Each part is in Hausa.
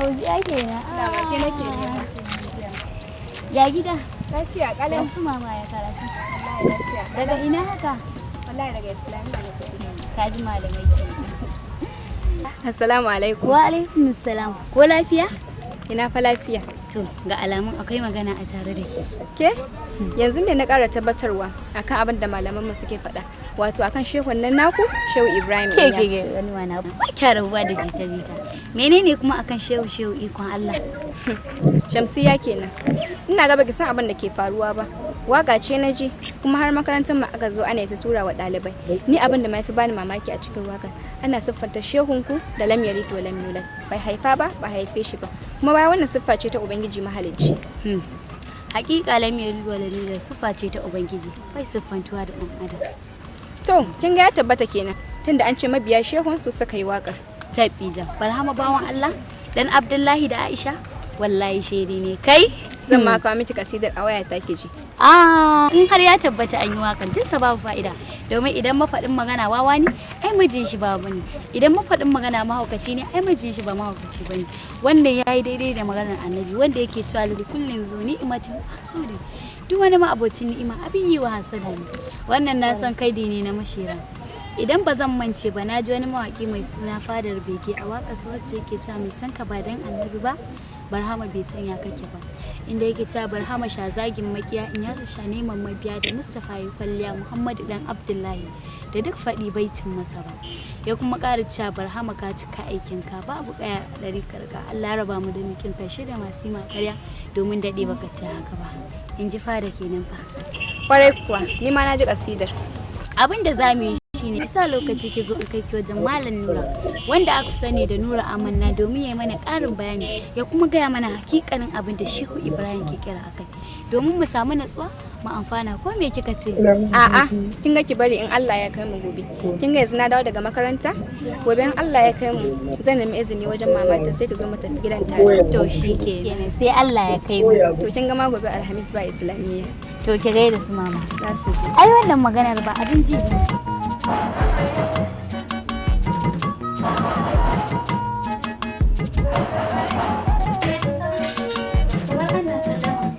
Fauziya kenan. Da ba ke nake nema. Ya gida? Lafiya kalau. Ya su mama ya karatu. Wallahi lafiya. Daga ina haka? Wallahi daga Islamiyya na fito. Ka ji malamai kenan. Assalamu alaikum. Wa alaikum assalam. Ko lafiya? Ina fa lafiya. To, ga alamun akwai magana a tare da ke. Ke? Yanzu ne na ƙara tabbatarwa akan abin da malaman mu suke faɗa. Wato akan shehun nan naku, Shehu Ibrahim Ke ke ke Inyas. wani wani abu. Ba kya rabuwa da jita jita. Menene kuma akan shehu shehu ikon Allah? Shamsiya kenan. Ina ga baki san abin da ke faruwa ba. Waka ce na ji kuma har makarantar mu aka zo ana ta tura wa ɗalibai. Ni abin da mafi bani mamaki a cikin wakar ana siffanta shehunku da lam yalid wa lam yulad. Bai haifa ba, ba haife shi ba. Kuma bayan wannan siffa ce ta Ubangiji mahalicci. Hakika lam yalid wa lam yulad siffa ce ta Ubangiji. Bai siffantuwa da ɗan adam. To, kin ga ya tabbata kenan tunda an ce mabiya shehun su suka yi wakar. Taɓija, Barhama bawan Allah, dan Abdullahi da Aisha, wallahi shedi ne kai. Zan ma kawo miki kasidar a waya ta ke ji. Ah, in har ya tabbata an yi wakan jinsa babu fa'ida, domin idan mafaɗin magana wawa ne, ai mijin shi babu ne. Idan mafaɗin magana mahaukaci ne, ai mijin shi ba mahaukaci bane. Wannan yayi daidai da maganar Annabi wanda yake cewa li kullin zu ni'matin hasudin. Duk wani ma'abocin ni'ima abin yi wa hasada ne. Wannan na san kaidi ne na mashira. Idan ba zan mance ba na ji wani mawaƙi mai suna Fadar Bege a waƙarsa wacce yake cewa mai san ka ba dan Annabi ba, Barhama bai sanya kake ba. Inda yake cewa Barhama sha zagin makiya in yasu sha neman mabiya da Mustapha ya kwalliya Muhammadu dan Abdullahi da duk faɗi baitin masa ba. Ya kuma ƙara cewa Barhama ka cika aikin ka babu ƙaya ɗari karka Allah raba mu da mikin ka shirya masu yi ma ƙarya domin daɗe baka ci haka ba. In ji fada kenan fa. Kwarai kuwa, ni ma na ji kasidar. Abin da za mu yi shine isa lokaci ki zo in kai ki wajen Malam Nura wanda aka fi sani da Nura Amanna domin ya yi mana ƙarin bayani ya kuma gaya mana hakikanin abin da Shehu Ibrahim ke kira akai domin mu samu natsuwa mu amfana ko me kika ce? A'a, kin ga ki bari in Allah ya kai mu gobe. Kin ga yanzu na dawo daga makaranta? Gobe in Allah ya kai mu zan nemi izini wajen mamata sai ki zo mu tafi gidan tare. To shikenan sai Allah ya kai mu. To kin ga ma gobe Alhamis ba Islamiyya. To ki gaida su mama. Za su ji. Ai wannan maganar ba abin ji ne. Kamar ana sallama.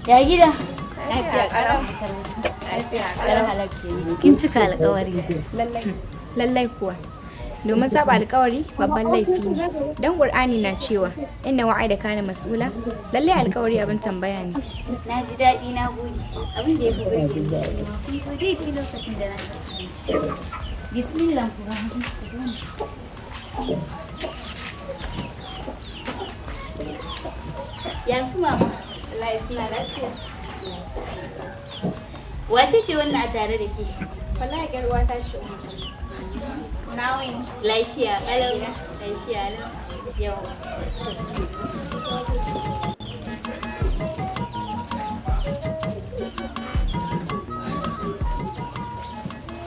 Ya gida? Lafiya kalau. Lafiya kalau. Kin cika alƙawari. Lallai, lallai kuwa. Domin saba alkawari babban laifi ne. Dan Qur'ani na cewa inna wa'ida kana mas'ula. Lallai alkawari abin tambaya ne. Na ji daɗi na gode. Abin da ya fi burge ni shi ne ma kun zo daidai lokacin da na ci abinci. Bismillah ku ga hanzu ku zo ne. Ya su mama? Wallahi suna lafiya. Wace ce wannan a tare da ke? Wallahi yar uwa ta ce Ummu Salma. Na wuni. Lafiya ƙalau. Lafiya lau. Yau.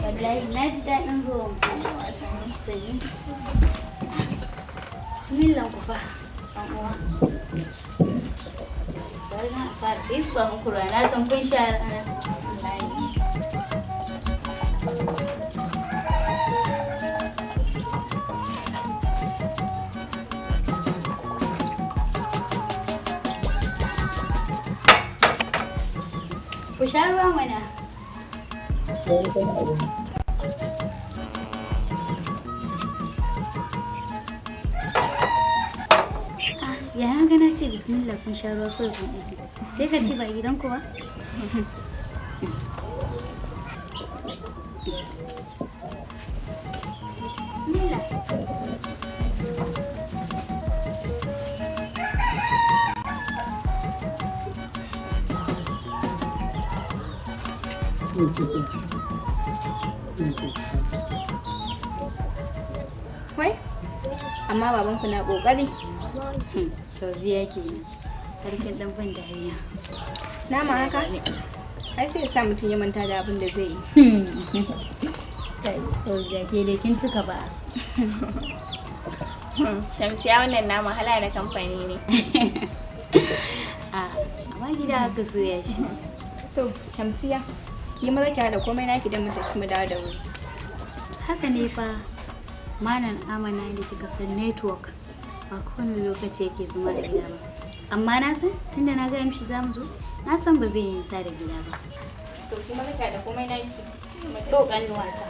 Wallahi na ji daɗin zuwan ku. Bismillah ku fa. Ɗan uwa. Bari na fara gaisuwa muku ruwa na san kun sha rana. Wallahi. Ku sha ruwa mana. Ah, ya na ga na ce bismillah kun sha ruwa kawai kun aje. Sai ka ce ba gidanku ba? Bismillah. Wai? Amma babanku na kokari. To ziya kenan. Sarkin dan ban dariya. Nama haka? Ai sai ya sa mutum ya manta da abin da zai yi. Kai, to ziya ke dai kin cika ba. Shamsiya, wannan namu hala na kamfani ne. A amma gida aka soya shi. So, Shamsiya, ki maza ki haɗa komai naki don mu tafi mu dawo da wuri. Haka ne fa, Malam Amana, da kika san network ba kowane lokaci yake zama a gida ba. Amma na san tunda na gaya mishi za mu zo, na san ba zai yi nisa da gida ba. To, ki maza ki haɗa komai naki. To, ƙanuwata.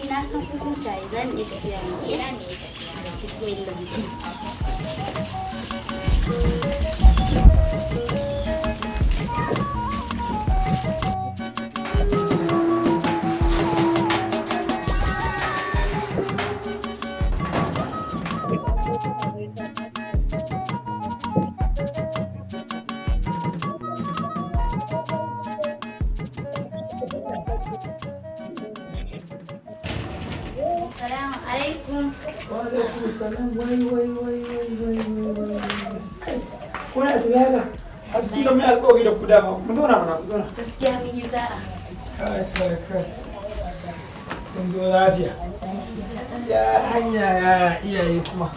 Na san kun huta, za mu iya tafiya ne. Ina ne tafiya. Bismillah. Salamu alaikum. Wai wai wai wai wai wai wai. Kuna tafi haka? A cikin da mai alƙawari da ku dama. Mu zauna mana, ku zauna. Gaskiya mun yi sa'a. Kai kai kai. Kun zo lafiya. Ya hanya, ya iyaye kuma?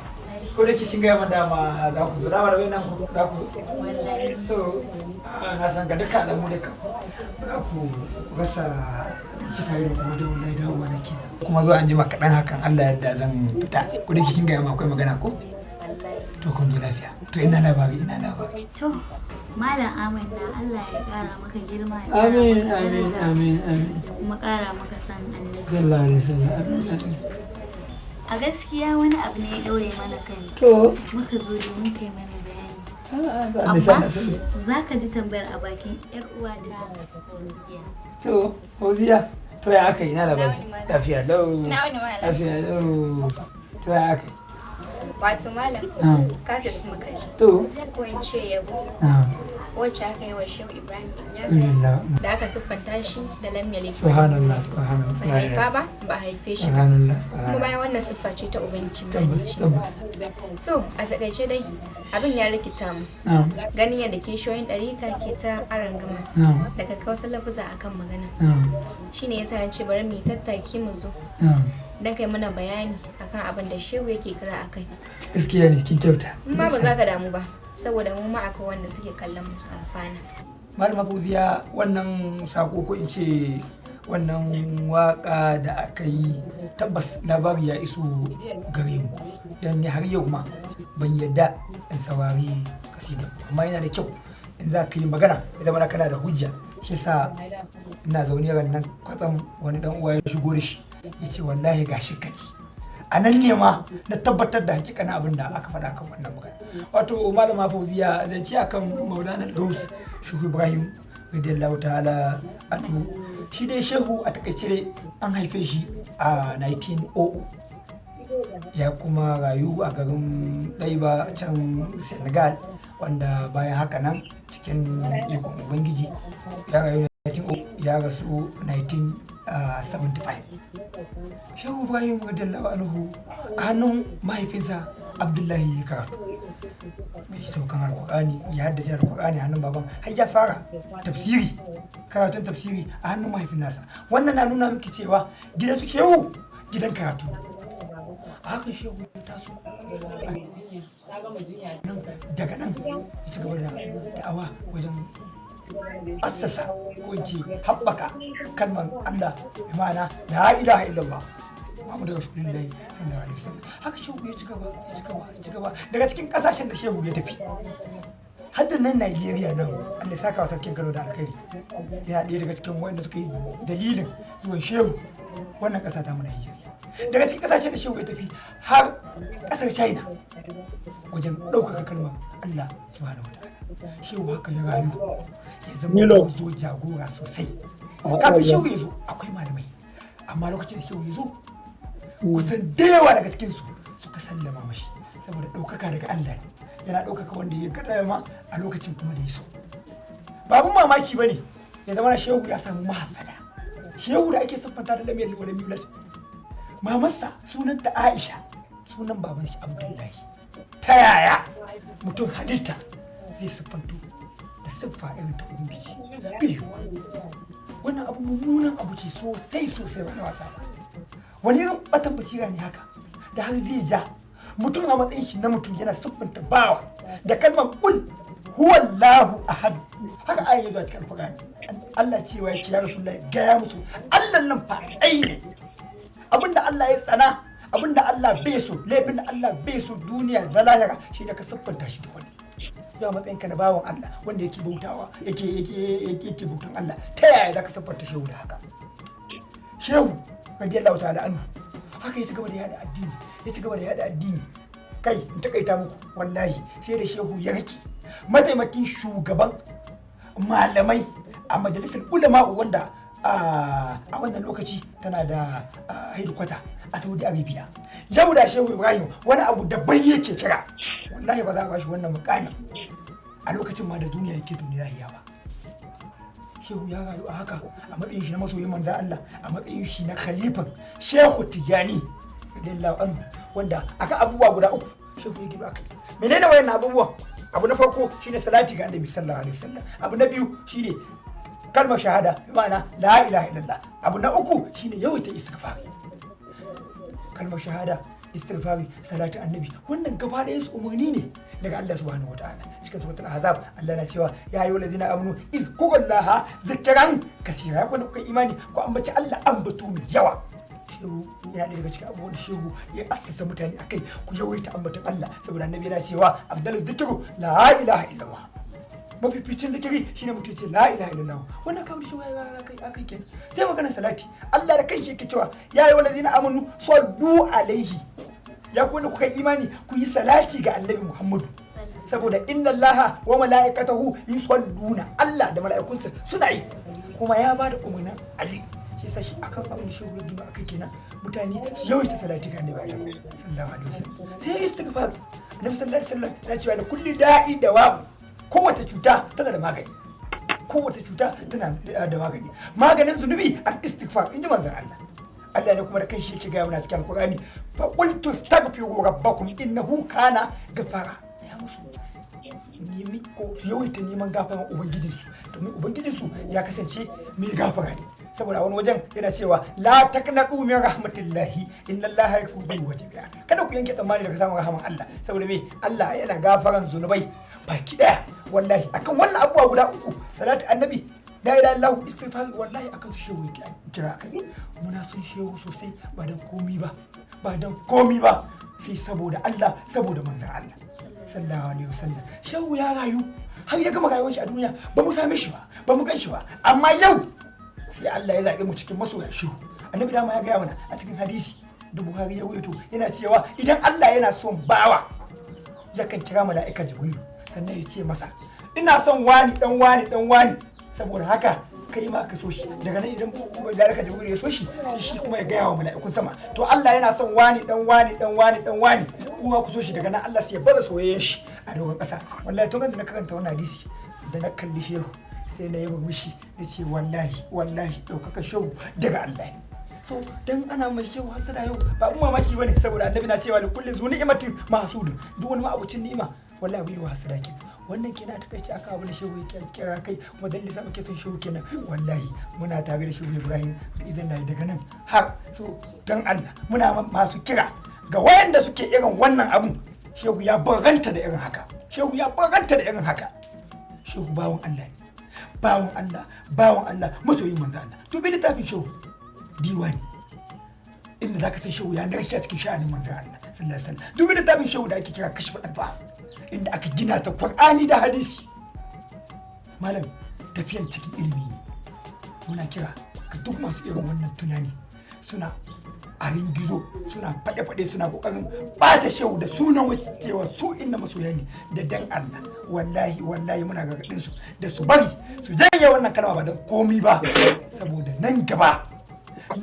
Ko da kin gaya min dama za ku zo. Dama da nan za ku zo. Wallahi. To, na san ga dukkan alamu da kan ba za ku rasa ci tare da kuma da wallahi dawowa na kenan. Kuma zuwa an jima kaɗan hakan Allah yadda zan fita. Ko da kin gaya min akwai magana ko? Wallahi. To, kun zo lafiya. To, ina labari, ina labari? To, Malam Amanna, Allah ya ƙara maka girma, ya ƙara Amin, maka amin, daraja, amin, amin. ya kuma ƙara maka san annabi. Sallallahu alaihi wasallam. Amin, amin. A gaskiya wani abu ne ya ɗaure mana kai. To, Muka zo domin kai mana bayani. a'a, za a nisa Amma na sani. za ka ji tambayar a bakin 'yar uwata Fauziya. To, Fauziya, to ya aka yi, na labari? Lafiya lau. Na wani, malam. Lafiya lau. To, ya aka yi? Wato malam, Ah, kaset muka ji. To, Ko in ce yabo wacce aka yi wa Shehu Ibrahim Inyas Alhamdulillah. da aka siffanta shi da lam yalid. Subhanallah, subhanallah. Bai haifa ba, ba a haife shi ba. Subhanallah, Kuma subhanallah. bayan wannan siffa ce ta Ubangiji Tabbas, Mahalicci. tabbas. To, a takaice dai abin ya rikita mu. Ganin yadda kishiyoyin ɗarika ke ta arangama daga kausar lafuza akan magana. Shine yasa na ce bari mu yi tattaki mu zo don kai mana bayani akan abin da Shehu yake kira akai. Gaskiya ne, kin kyauta. In ma ba za ka damu ba, saboda mu ma akwai wanda suke kallon mu su amfana. Malama Fauziya, wannan sako ko in ce wannan waka da aka yi, tabbas labari ya iso gare mu, don ni har yau ma ban yadda in saurari kasida, amma yana da kyau in za ka yi magana ya zama kana da hujja. Shi yasa ina zaune ran nan, kwatsam wani dan uwa ya shigo da shi, ya ce wallahi gashi kaci. A nan ne ma na tabbatar da hakikanin abin da aka faɗa kan wannan magana. Wato Malama Fauziya, zance akan Maulana Gaus Shehu Ibrahim radiyallahu ta'ala anhu, shi dai Shehu a takaice dai an haife shi a 1900, ya kuma rayu a garin Ɗaiba can Senegal, wanda bayan haka nan cikin ikon Ubangiji ya rayu 1900, ya rasu 1975. Shehu Ibrahim radiyallahu anhu a hannun mahaifinsa Abdullahi ya karatu, mai saukan Alkur'ani, ya haddace Alkur'ani hannun baban, har ya fara tafsiri, karatun tafsiri a hannun mahaifin nasa. Wannan na nuna miki cewa gidan su Shehu gidan karatu. A hakan Shehu ya taso. Nan daga nan ya ci gaba da da'awa wajen assasa ko in ce haɓaka kalmar Allah, bi ma'ana la ilaha illallah Muhammadu Rasulullahi sallallahu alaihi wasallam. Haka Shehu ya ci gaba, ya ci gaba, ya ci gaba. Daga cikin kasashen da Shehu ya tafi har da nan Najeriya nan, Allah ya saka wa sarkin Kano da alkhairi, yana ɗaya daga cikin waɗanda suka yi dalilin zuwan Shehu wannan ƙasa ta mu Najeriya. Daga cikin kasashen da Shehu ya tafi har ƙasar China wajen ɗaukaka kalmar Allah subhanahu wa ta'ala. Shehu haka ya rayu, ya zama zo jagora sosai. Kafin Shehu ya zo akwai malamai, amma lokacin da Shehu ya zo kusan da yawa daga cikinsu suka sallama mashi. Saboda ɗaukaka daga Allah ne, yana ɗaukaka wanda ya gada ma a lokacin kuma da ya so. Babun mamaki ba ne ya zama na shehu ya samu mahasada. Shehu da ake siffanta da lam yalid wa lam yulad, mamarsa sunanta Aisha, sunan baban shi Abdullahi. Ta yaya mutum halitta zai siffantu da siffa irin ta Ubangiji? Bai yiwuwa. Wannan abu mummunan abu ce sosai sosai, ba na wasa ba. Wani irin batan basira ne haka da har zai ja mutum a matsayin shi na mutum yana siffanta bawa da kalmar kul huwallahu ahad? Haka ayin ya zuwa cikin Alkur'ani. Allah cewa yake, ya Rasulullahi, gaya musu Allah nan fa ai ne. Abinda Allah ya tsana, abinda Allah bai so, laifin da Allah bai so duniya da lahira shi da ka siffanta shi da wani. Yau matsayin ka na bawan Allah wanda yake bautawa, yake bautan Allah, ta yaya zaka siffanta shehu da haka? Shehu radiyallahu ta'ala anhu haka ya ci gaba da yada addini, ya ci gaba da yada addini. Kai, in takaita muku, wallahi sai da shehu ya riki mataimakin shugaban malamai a majalisar ulama, wanda a wannan lokaci tana da hedikwata a Saudi Arabia. Yau da Shehu Ibrahim wani abu daban yake kira, wallahi ba za a bashi wannan mukami a lokacin ma da duniya yake zaune lahiya ba. Shehu ya rayu a haka a matsayin shi na masoyin manzan Allah, a matsayin shi na khalifan Shehu Tijani radiyallahu anhu, wanda akan abubuwa guda uku shehu ya gino akai. Menene wayannan abubuwan? Abu na farko shine salati ga Annabi sallallahu alaihi wasallam. Abu na biyu shine kalmar shahada, bi ma'ana la ilaha illallah. Abu na uku shine yawaita istighfar. Kalmar shahada, istighfari, salatu annabi, wannan gaba ɗayan su umarni ne daga Allah subhanahu wataala. Cikin suratul Ahzab Allah na cewa, ya ayyuhal ladina amanu izkurullaha zikran kasira, ya kuka imani, ku ambaci Allah ambato mai yawa. Shehu yana ɗaya daga cikin abubuwan da shehu ya assasa mutane akai, ku yawaita ambaton Allah, saboda Annabi yana cewa afdalu zikru la ilaha illallah, mafificin zikiri shine mutum ce la ilaha illallah. Wannan kamar shi ya kai akai kenan. Sai maganar salati, Allah da kanshi yake cewa, ya ayyuhal ladina amanu sallu alaihi, ya ku wanda kuka yi imani, ku yi salati ga Annabi Muhammadu, saboda inna Allaha wa mala'ikatahu yusalluna, Allah da mala'ikunsa suna yi, kuma ya ba da umarnin Ali. Shi yasa shi akan abin da shehu ya gina akai kenan, mutane su yawaita salati ga Annabi sallallahu alaihi wasallam. Sai istighfar, Annabi sallallahu alaihi wasallam ya cewa da kulli da'i dawa'u, kowace cuta tana da magani, kowace cuta tana da magani. Maganin zunubi al istighfar, in ji manzon Allah. Allah ne kuma da kanshi yake gaya mana cikin Alkur'ani, fa qultu astaghfiru rabbakum innahu kana gafara. Ya musu nemi ko yawaita neman gafaran ubangijinsu, domin ubangijinsu ya kasance mai gafara ne. Saboda wani wajen yana cewa, la taqnatu min rahmatillahi inna Allaha yaghfiru dhunuba jami'a, kada ku yanke tsammani daga samun rahaman Allah, saboda me? Allah yana gafaran zunubai baki daya. Wallahi akan wannan abubuwa guda uku, salatu annabi, la ilaha illallah, istighfar, wallahi akan su shehu yake kira kai. Muna son shehu sosai, ba dan komi ba, ba dan komi ba, sai saboda Allah, saboda manzon Allah sallallahu alaihi wasallam. Shehu ya rayu har ya gama rayuwar shi a duniya, ba mu same shi ba, ba mu gan shi ba, amma yau sai Allah ya zaɓe mu cikin masoya shehu. Annabi dama ya gaya mana a cikin hadisi da Buhari ya rawaito, yana cewa idan Allah yana son bawa, yakan kira mala'ika Jibrilu, sannan ya ce masa, ina son wani dan wani dan wani, saboda haka kai ma ka so shi. Daga nan idan mala'ika Jibrilu ya so shi, sai shi kuma ya gaya wa mala'ikun sama, to Allah yana son wani dan wani dan wani dan wani, kuma ku so shi. Daga nan Allah sai ya baza soyayyen shi a dogon ƙasa. Wallahi to da na karanta wannan hadisi da na kalli shehu, sai na yi murmushi, na ce wallahi wallahi ɗaukaka shehu daga Allah ne. So dan ana mai shehu hasada yau ba abun mamaki bane, saboda Annabi na cewa da kulli zu ni'matin mahsudun, duk wani ma'abucin ni'ima wallahi abu yi wa hasada kenan. Wannan kenan a takaice akan abin da shehu yake kira kai, kuma dalilin sa muke son shehu kenan. Wallahi muna tare da Shehu Ibrahim bi idan daga nan har so. Dan Allah muna masu kira ga wayanda suke irin wannan abun, shehu ya baranta da irin haka, shehu ya baranta da irin haka. Shehu bawon Allah ne, bawon Allah, bawon Allah, masoyin manzo Allah. To bi littafin shehu diwani, inda zaka san shehu ya narke a cikin sha'anin manzo Allah sallallahu alaihi wasallam. Dubi littafin shehu da ake kira Kashful Albas, inda aka gina ta Qur'ani da hadisi. Malam, tafiyan cikin ilimi ne. Muna kira ga duk masu irin wannan tunani, suna a gizo, suna faɗe-faɗe, suna ƙoƙarin ɓata shehu da sunan cewa su inna masoya ne, da dan Allah wallahi wallahi muna gargaɗin su da su bari, su janye wannan kalma, ba don komi ba, saboda nan gaba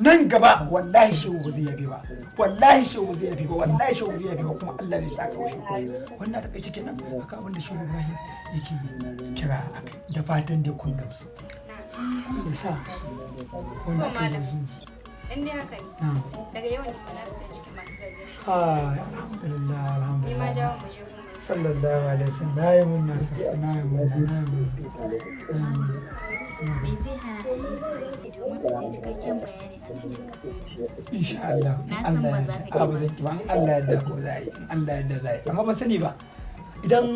Nan gaba wallahi shehu ba zai yabe ba, wallahi shehu ba zai yabe ba, wallahi shehu ba zai yabe ba, kuma Allah zai saka wa shehu. Wannan ta kai kenan akan abin da shehu Ibrahim yake kira akai, da fatan dai kun gamsu. Yasa wannan malam. kai. In dai haka ne, daga yau ne na fita cikin masu zargin shi. Alhamdulillah, Ni ma alhamdulillah. jawo mu je gun mai. Sallallahu alaihi wasallam. Na yi munna sosai, na yi munna, na yi munna, na yi munna. Me zai hana a yi su da ke domin ka ji cikakken bayani a cikin kasida? Insha Allah. Na san Allah ba ya za yarda. ka A ba zan ki ba, in Allah ya yarda ko za a yi, in Allah ya yarda za a yi, amma ban sani ba idan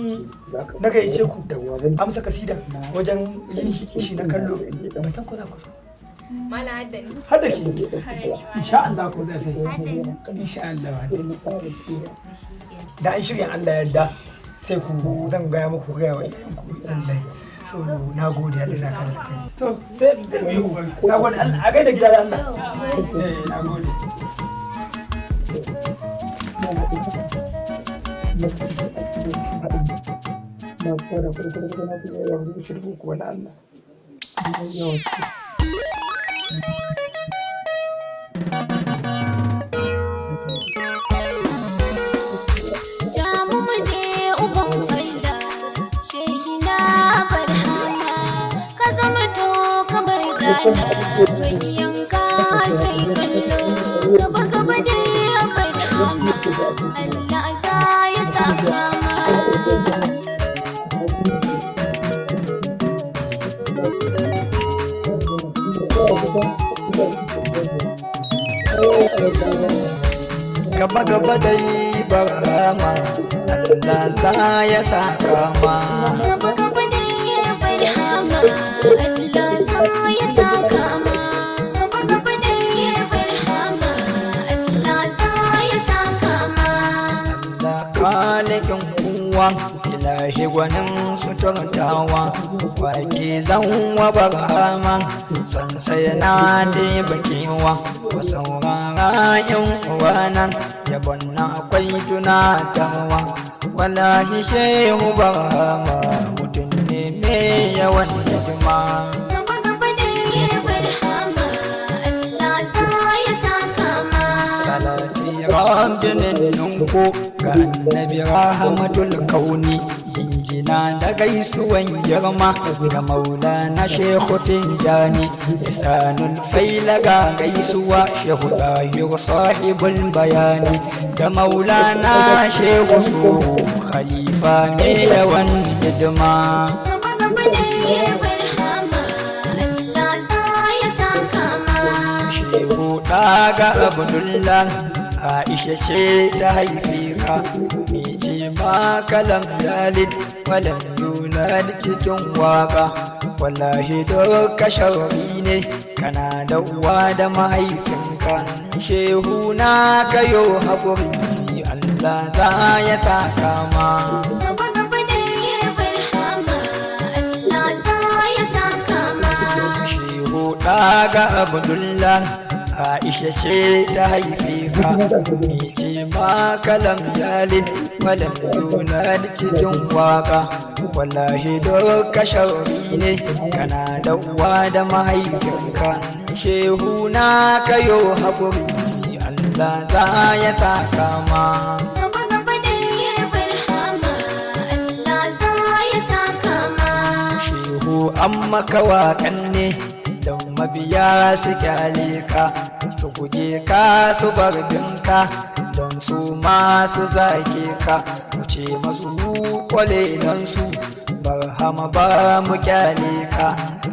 na gayyace ku amsa kasida wajen yin shi na kallo, ban san ko za ku zo. Malam, hadda ni. Har da ke, insha Allah ko za sai, insha Allah har da ni. Da an shirya, Allah ya yarda, sai ku zan gaya muku, gaya wa iyayenku zan lai. So na gode, Allah ya saka da alkhairi. To sai sai mu yi kokari. Na gode, Allah a gaida gida da Allah. Eh, na gode. Na fara farko na fi yawan shirku kuwa na Allah. Yawan. Jamu mu je uban faida, shehina barhama, ka zama to ka bar gana, makiyanka sai kallo, gaba gaba dai barhama, Allah za ya saka ma. Gaba gaba dai barama, Allah za ya saka ma. Gaba gaba dai barhama, Allah za ya saka ma. Gaba gaba dai barhama, Allah za ya saka ma. Allah khalikin kuwa, ilahi gwanin suturtawa, waƙe zan wa barhama san sai na ɗeba kewa, ku saurara yan uwana, yabon na akwai tunatarwa. Wallahi shehu barhama mutum ne mai yawan hidima. Gaba gaba dai barhama, Allah za ya saka ma. Salati rabbin nunku ga annabi rahmatul kauni, jinjina da gaisuwan girma ga maulana shehu Tinjani, lisanul faila, ga gaisuwa shehu Dahir sahibul bayani, da maulana shehu su khalifa mai yawan hidima. Gaba gaba dai barhama, Allah za ya saka ma. Shehu ɗaga Abdullah, Aisha ce ta haife ka, ce ma kalam yalid walam yulad cikin waka. Wallahi duka sharri ne, kana da uwa da mahaifinka. Shehu na kayo haƙuri, Allah za ya saka ma. Gaba gaba dai barhama, Allah za ya saka ma. Shehu ɗaga Abdullah, Aisha ce ta haife ka, ce ma kalam yalid walam yulad cikin waka. Wallahi duka sharri ne, kana da uwa da mahaifinka. Shehu na kayo haƙuri, Allah za ya saka ma. Gaba gaba dai barhama, Allah za ya saka ma. Shehu an maka waƙan ne don mabiya su kyale ka, su guje ka, su bar binka, don su masu zage ka, mu ce masu kwalelan su barhama ba mu kyale ka.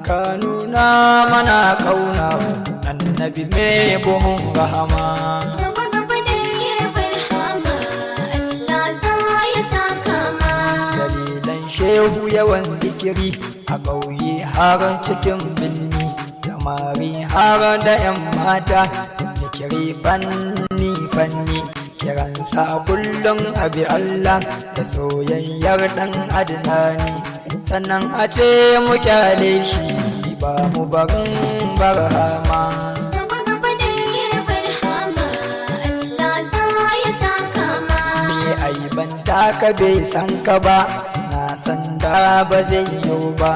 Ka nuna mana kauna, annabi mai buhun rahama. Gaba gaba dai barhama, Allah za ya saka ma. Dalilan shehu yawan zikiri a ƙauye har cikin birni, samari har da 'yan mata, zikiri fanni fanni, kiransa kullum abi Allah da soyayyar ɗan adnani, sannan a ce mu kyale shi ba mu barin barhama. Gaba gaba dai barhama, Allah za ya saka ma. Me aibanta ka bai san ka ba, na san da ba zai yiwu ba,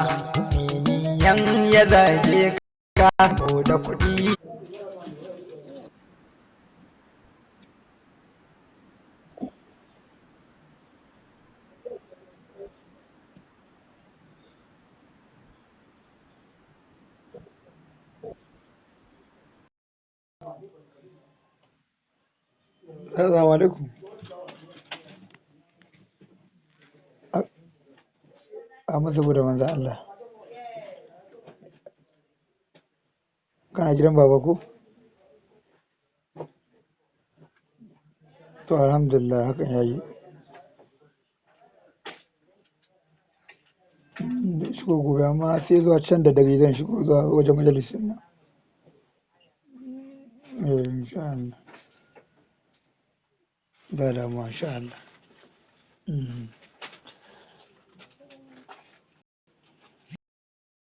miniyan ya zage ka ko da kuɗi. Assalamu alaikum. A masa saboda manzan Allah. Kana gidan baba ko? To alhamdulillah hakan yayi. Shigo gobe amma sai zuwa can da dare zan shigo zuwa wajen majalisin nan. Eh insha Allah. Ba damuwa insha Allah. Mm.